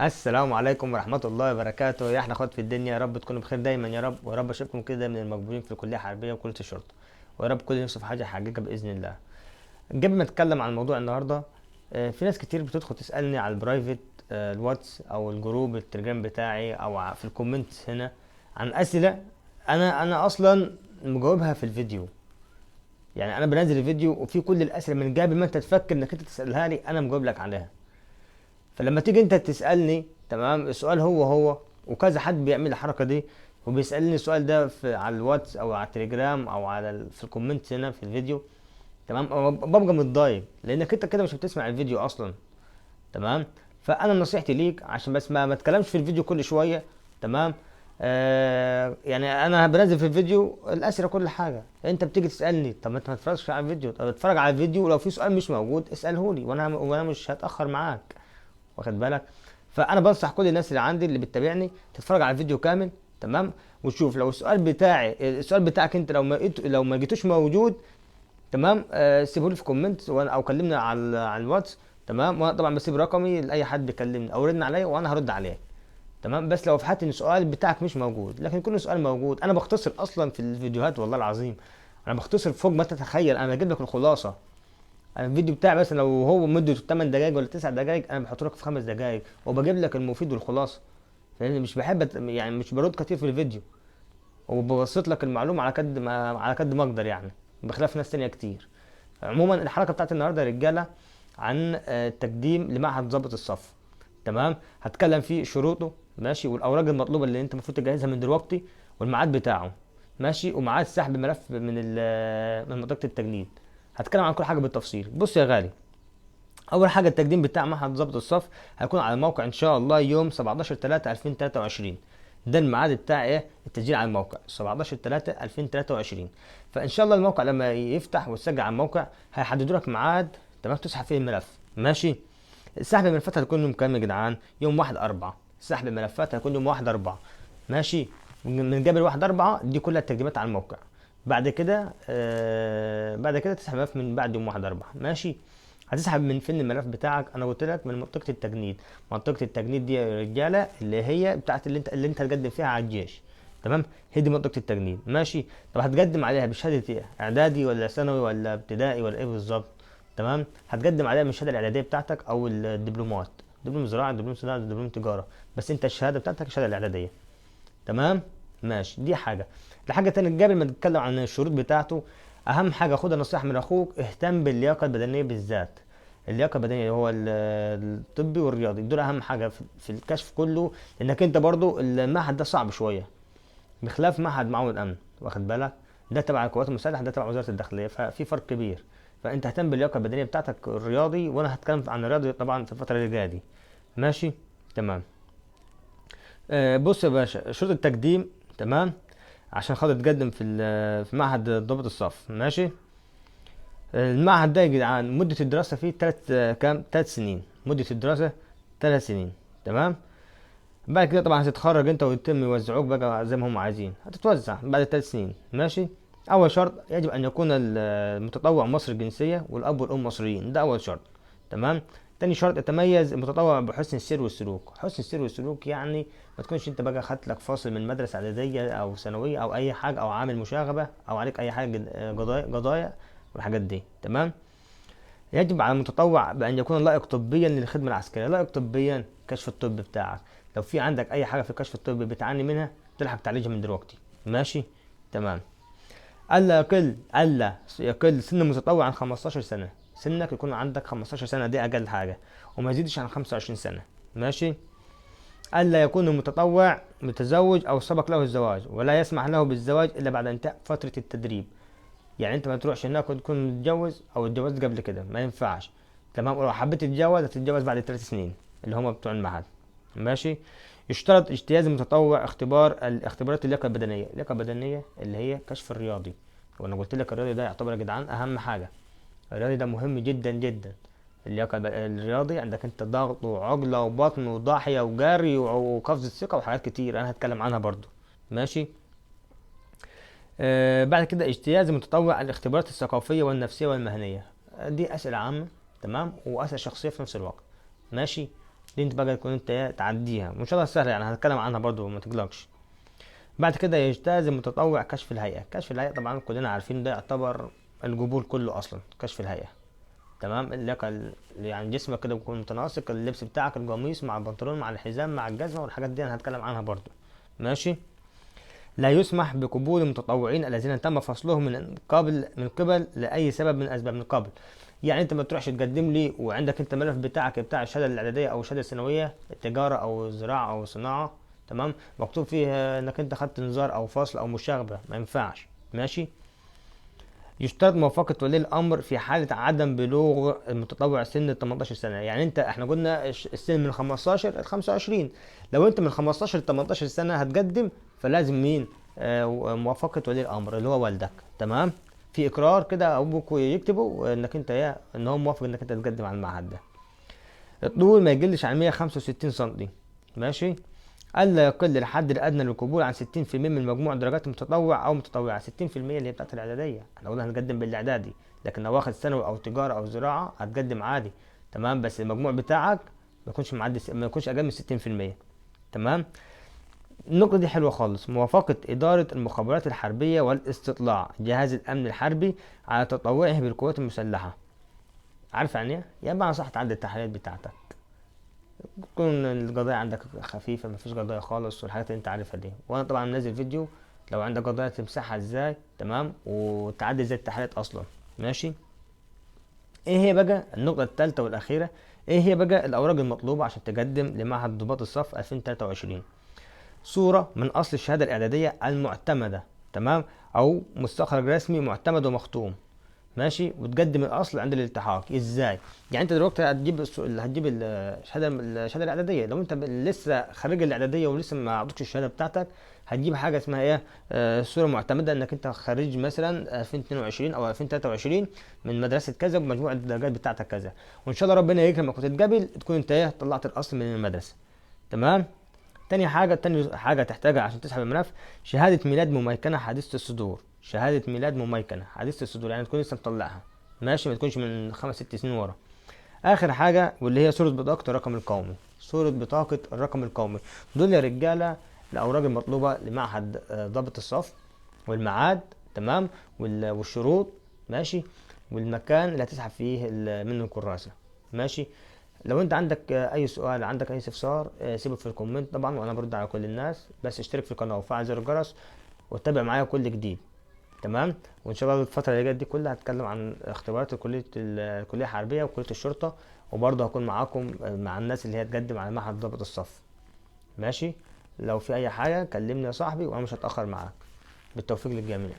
السلام عليكم ورحمة الله وبركاته. يا احنا اخوات في الدنيا، يا رب تكونوا بخير دايما يا رب، ويا رب اشوفكم كده من المقبولين في الكلية الحربية وكلية الشرطة، ويا رب كل نفسه في حاجة يحققها بإذن الله. قبل ما اتكلم عن الموضوع النهاردة، في ناس كتير بتدخل تسألني على ال private، الواتس او ال group التليجرام بتاعي او في ال comment هنا عن أسئلة انا اصلا مجاوبها في الفيديو. يعني انا بنزل الفيديو وفي كل الأسئلة من قبل ما انت تفكر انك انت تسألها لي انا مجاوب لك عليها. فلما تيجي انت تسألني، تمام، السؤال هو هو، وكذا حد بيعمل الحركة دي وبيسألني السؤال ده على الواتس او على التليجرام او في ال comment هنا في الفيديو، تمام، ببقى متضايق لانك انت كده مش بتسمع الفيديو اصلا، تمام. فانا نصيحتي ليك عشان بس ما تكلمش في الفيديو كل شوية، تمام. يعني انا بنزل في الفيديو الاسئلة كل حاجة، انت بتيجي تسالني، طب ما انت ما تتفرجش على الفيديو، طب اتفرج على الفيديو ولو في سؤال مش موجود اساله لي، وانا مش هتاخر معاك، واخد بالك. فانا بنصح كل الناس اللي عندي اللي بتتابعني تتفرج على الفيديو كامل، تمام، وتشوف لو السؤال بتاعك انت لو ما لقيتوش موجود، تمام، سيبه لي في comment او كلمني على الواتس، تمام. وانا طبعا بسيب رقمي لاي حد بيكلمني او رن عليا وانا هرد عليه، تمام. بس لو في حالة ان السؤال بتاعك مش موجود، لكن كل سؤال موجود. انا بختصر اصلا في الفيديوهات والله العظيم، انا بختصر فوق ما تتخيل، انا بجيب لك الخلاصة. انا الفيديو بتاعي مثلا لو هو مدته 8 دقايق ولا 9 دقايق، انا بحط لك في 5 دقايق وبجيب لك المفيد والخلاصة، فاهمني؟ مش بحب يعني مش برد كتير في الفيديو، وببسط لك المعلومة على قد ما اقدر، بخلاف ناس تانية كتير. عموما الحلقة بتاعت النهارده يا رجاله عن التقديم لمعهد ضابط الصف، تمام. هتكلم فيه شروطه، ماشي، والاوراق المطلوبة اللي انت المفروض تجهزها من دلوقتي، والميعاد بتاعه، ماشي، وميعاد سحب ملف من منطقة التجنيد. هتكلم عن كل حاجة بالتفصيل. بص يا غالي، اول حاجة التقديم بتاع معهد ضابط الصف هيكون على الموقع ان شاء الله يوم 17/3/2023. ده الميعاد بتاع ايه؟ التسجيل على الموقع 17/3/2023. فان شاء الله الموقع لما يفتح وتسجل على الموقع هيحددوا لك ميعاد، تمام، تسحب فيه الملف، ماشي. سحب الملفات هتكون يوم كام يا جدعان؟ يوم 1/4. سحب الملفات هيكون يوم 1/4، ماشي. من قبل 1/4 دي كلها التقديمات على الموقع. بعد كده تسحب الملف من بعد يوم 1/4، ماشي. هتسحب من فين الملف بتاعك؟ انا قلت لك من منطقة التجنيد. منطقة التجنيد دي يا رجاله اللي هي بتاعت اللي انت هتقدم فيها على الجيش، تمام، هي دي منطقة التجنيد، ماشي. طب هتقدم عليها بشهادة ايه؟ اعدادي ولا ثانوي ولا ابتدائي ولا ايه بالظبط؟ تمام، هتقدم عليها من الشهادة الاعدادية بتاعتك او الدبلومات، دبلوم زراعة، دبلوم صناعة، دبلوم تجارة، بس انت الشهادة بتاعتك الشهادة الاعدادية، تمام، ماشي. دي حاجة. الحاجة التانية قبل ما نتكلم عن الشروط بتاعته، اهم حاجة خدها نصيحة من اخوك، اهتم باللياقه البدنية بالذات. اللياقة البدنية هو الطبي والرياضي، دول اهم حاجة في الكشف كله، لانك انت برضو المعهد ده صعب شوية بخلاف معهد معاون الامن، واخد بالك، ده تبع القوات المسلحة، ده تبع وزارة الداخلية، ففي فرق كبير. فانت اهتم باللياقه البدنية بتاعتك الرياضي، وانا هتكلم عن الرياضي طبعا في الفترة اللي جاية دي، ماشي، تمام. بص يا باشا، شروط التقديم، تمام، عشان خاطر تقدم في معهد ضابط الصف، ماشي. المعهد ده يا جدعان مدة الدراسة فيه تلات، كام؟ 3 سنين. مدة الدراسة 3 سنين، تمام. بعد كده طبعا هتتخرج انت ويتم يوزعوك بقى زي ما هم عايزين، هتتوزع بعد 3 سنين، ماشي. اول شرط يجب ان يكون المتطوع مصري الجنسية والاب والام مصريين، ده اول شرط، تمام. تاني شرط يتميز المتطوع بحسن السير والسلوك. حسن السير والسلوك يعني ما تكونش انت بقى خدت لك فاصل من مدرسة اعدادية او ثانوية او اي حاجة، او عامل مشاغبة، او عليك اي حاجة قضايا والحاجات دي، تمام. يجب على المتطوع بأن يكون لائق طبيا للخدمة العسكرية. لائق طبيا كشف الطب بتاعك، لو في عندك أي حاجة في الكشف الطبي بتعاني منها تلحق تعالجها من دلوقتي، ماشي، تمام. ألا يقل سن المتطوع عن 15 سنة، سنك يكون عندك 15 سنة دي أقل حاجة، وما يزيدش عن 25 سنة، ماشي. ألا يكون المتطوع متزوج أو سبق له الزواج، ولا يسمح له بالزواج إلا بعد انتهاء فترة التدريب. يعني انت ما تروحش هناك وتكون متجوز او اتجوزت قبل كده، ما ينفعش، تمام. ولو حبيت تتجوز هتتجوز بعد 3 سنين اللي هما بتوع المعهد، ماشي. يشترط اجتياز المتطوع اختبارات اللياقة البدنية. اللياقة البدنية اللي هي كشف الرياضي، وانا قلت لك الرياضي ده يعتبر يا جدعان اهم حاجة، الرياضي ده مهم جدا جدا. اللياقة الرياضي عندك انت ضغط وعقله وبطن وضاحيه وجري وقفز الثقة وحاجات كتير انا هتكلم عنها برضو، ماشي. بعد كده اجتياز المتطوع الاختبارات الثقافية والنفسية والمهنية، دي أسئلة عامة، تمام، وأسئلة شخصية في نفس الوقت، ماشي. دي انت بقى تكون انت تعديها، وان شاء الله سهلة يعني، هنتكلم عنها برضو ما تقلقش. بعد كده يجتاز المتطوع كشف الهيئة. كشف الهيئة طبعا كلنا عارفين ده يعتبر القبول كله اصلا، كشف الهيئة، تمام. اللي يعني جسمك كده بيكون متناسق، اللبس بتاعك القميص مع البنطلون مع الحزام مع الجزمة والحاجات دي انا هتكلم عنها برضو، ماشي. لا يسمح بقبول المتطوعين الذين تم فصلهم من قبل لأي سبب من أسباب من قبل. يعني أنت ما تروحش تقدم لي وعندك أنت الملف بتاعك بتاع الشهادة الإعدادية أو الشهادة الثانوية، التجارة أو الزراعة أو الصناعة، تمام، مكتوب فيه إنك أنت خدت انذار أو فصل أو مشاغبة، ما ينفعش، ماشي. يشترط موافقة ولي الأمر في حالة عدم بلوغ المتطوع سن 18 سنة. يعني أنت إحنا قلنا السن من 15 ل 25، لو أنت من 15 ل 18 سنة هتقدم فلازم مين؟ موافقة ولي الأمر اللي هو والدك، تمام. في إقرار كده أبوك يكتبه إنك أنت إن هو موافق إنك أنت تقدم على المعهد ده. الطول ما يقلش عن 165 سنتي، ماشي. ألا يقل الحد الأدنى للقبول عن ستين في المية من مجموع درجات المتطوع أو متطوعة. ستين في المية اللي هي بتاعت الإعدادية، احنا قلنا هنقدم بالإعدادي، لكن لو واخد ثانوي أو تجارة أو زراعة هتقدم عادي، تمام، بس المجموع بتاعك ما يكونش معدي ما يكونش أقل من ستين في المية، تمام. النقطة دي حلوة خالص. موافقة إدارة المخابرات الحربية والاستطلاع جهاز الأمن الحربي على تطوعه بالقوات المسلحة. عارف يعني إيه؟ يعني بقى صح تعدي التحاليل بتاعتك، تكون القضايا عندك خفيفة، مفيش قضايا خالص والحاجات اللي انت عارفها دي. وانا طبعا منزل فيديو لو عندك قضايا تمسحها ازاي، تمام، وتعدي ازاي التحاليل اصلا، ماشي. ايه هي بقى النقطة الثالثة والأخيرة؟ ايه هي بقى الأوراق المطلوبة عشان تقدم لمعهد ضباط الصف 2023؟ صورة من أصل الشهادة الإعدادية المعتمدة، تمام، أو مستخرج رسمي معتمد ومختوم، ماشي، وتقدم الأصل عند الالتحاق. إزاي؟ يعني أنت دلوقتي هتجيب الشهادة الإعدادية. لو أنت لسه خريج الإعدادية ولسه ما عطوكش الشهادة بتاعتك، هتجيب حاجة اسمها إيه؟ صورة معتمدة إنك أنت خريج مثلاً 2022 أو 2023 من مدرسة كذا ومجموع الدرجات بتاعتك كذا، وإن شاء الله ربنا يكرمك وتتقبل، تكون أنت إيه؟ طلعت الأصل من المدرسة، تمام. تاني حاجة تحتاجها عشان تسحب الملف، شهادة ميلاد مميكنة حديثة الصدور. شهادة ميلاد مميكنة حديثة الصدور، يعني تكون لسه مطلعها، ماشي، ما تكونش من 5 6 سنين ورا. آخر حاجة واللي هي صورة بطاقة الرقم القومي. صورة بطاقة الرقم القومي. دول يا رجالة الأوراق المطلوبة لمعهد ضابط الصف، والميعاد، تمام، والشروط، ماشي، والمكان اللي هتسحب فيه منه الكراسة، ماشي. لو انت عندك اي سؤال، عندك اي استفسار، سيبه في الكومنت طبعا، وانا برد على كل الناس. بس اشترك في القناة وفعل زر الجرس وتابع معايا كل جديد، تمام. وان شاء الله الفترة اللي جاية دي كلها هتكلم عن اختبارات الكلية الحربية وكلية الشرطة، وبرضه هكون معاكم، مع الناس اللي هي تقدم على معهد ضابط الصف، ماشي. لو في اي حاجة كلمني يا صاحبي وانا مش هتأخر معاك. بالتوفيق للجميع.